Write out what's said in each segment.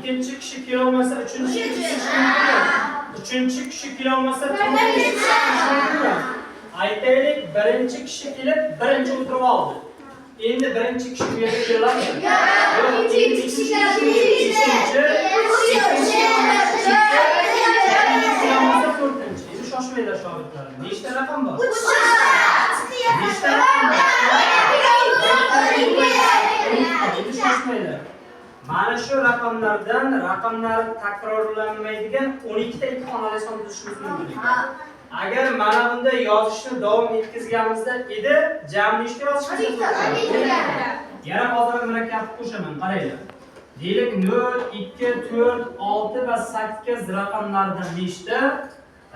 Ikkinchi kishi kelolmasa, uchinchi kishi chiqishi mumkinmi? Uchinchi kishi kelolmasa, to'rtinchi kishi chiqishi mumkinmi? Aytaylik, birinchi kishi kelib, birinchi o'tirib oldi. Endi birinchi kishi bu yerga keladimi? Yo'q, Ikkinchi kishi keladi. Uchinchi, ikkinchi kelolmasa, to'rtinchi. Endi shoshmanglar, shogirdlarim. Nechta raqam bor? Nechta raqam bor? Endi shoshmanglar. Mana shu raqamlardan raqamlar takrorlanmaydigan 12 ta ikki xonali son tuzishimiz mumkin ekan. Agar mana bunda yozishni davom etkazganimizda edi, jami nechta yozishimiz mumkin? Yana hozir murakkab qilib qo'shaman, qaranglar. Deylik, 0, 2, 4, 6 va 8 raqamlaridan nechta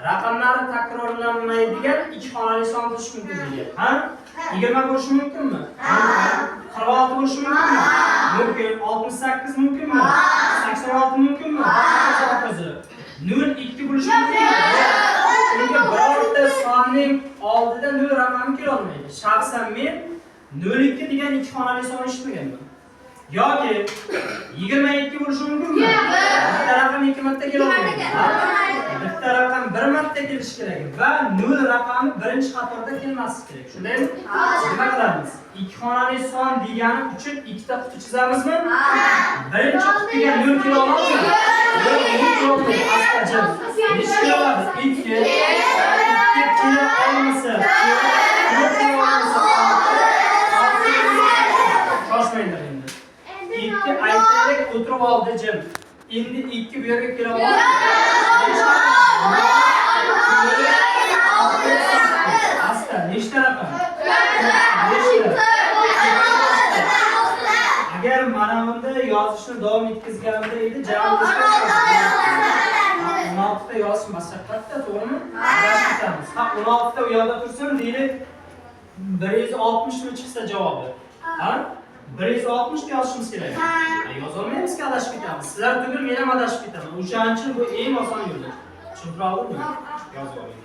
raqamlari takrorlanmaydigan ikki xonali son tuzish mumkin degan. Ha? 20 bo'lishi mumkinmi? 46 bo'lishi mumkinmi? Mumkin. 68 mumkinmi? 86 mumkinmi? Hokazo. 0, 2 bo'lishi mumkinmi? Chunki birorta sonning oldida 0 raqami kela olmaydi. Shaxsan men 02 degan ikki xonali son eshitmaganman. Yoki 22 bo'lishi mumkinmi? Bitta raqam ikki marta kela olmaydi. Ha? Bitta raqam bir marta kelishi kerak va 0 raqami birinchi qatorda kelmasligi kerak. Shundaymi? Nima qilamiz? Ikki xonali son degani uchun ikkita quti chizamizmi? Birinchi qutiga 0 kela oladimi? Yo'q, 0 kela olmaydi. Asqajim. Necha kela oladi? 2. 2 kela olmasa, 4 kela olmasa, 6. Shoshmanglar endi. 2, aytaylik, o'tirib oldi jim. Endi 2 bu yerga kela oladimi? Asta, nechta raqam? Nechta? Agar mana bunda yozishni davom etkazganimda edi, jami 16 ta yozish mashaqqatda, to'g'rimi? Adashib ketamiz. Ha, 16 ta u yoqda tursin, deylik, 160 mi chiqsa javobi? Ha? 160 ta yozishimiz kerak. Ha, yozolmaymizki, adashib ketamiz. Sizlar tugul, men ham adashib ketaman. O'shaning uchun bu eng oson yo'li. Tushuntira oldimmi? Yozib oling.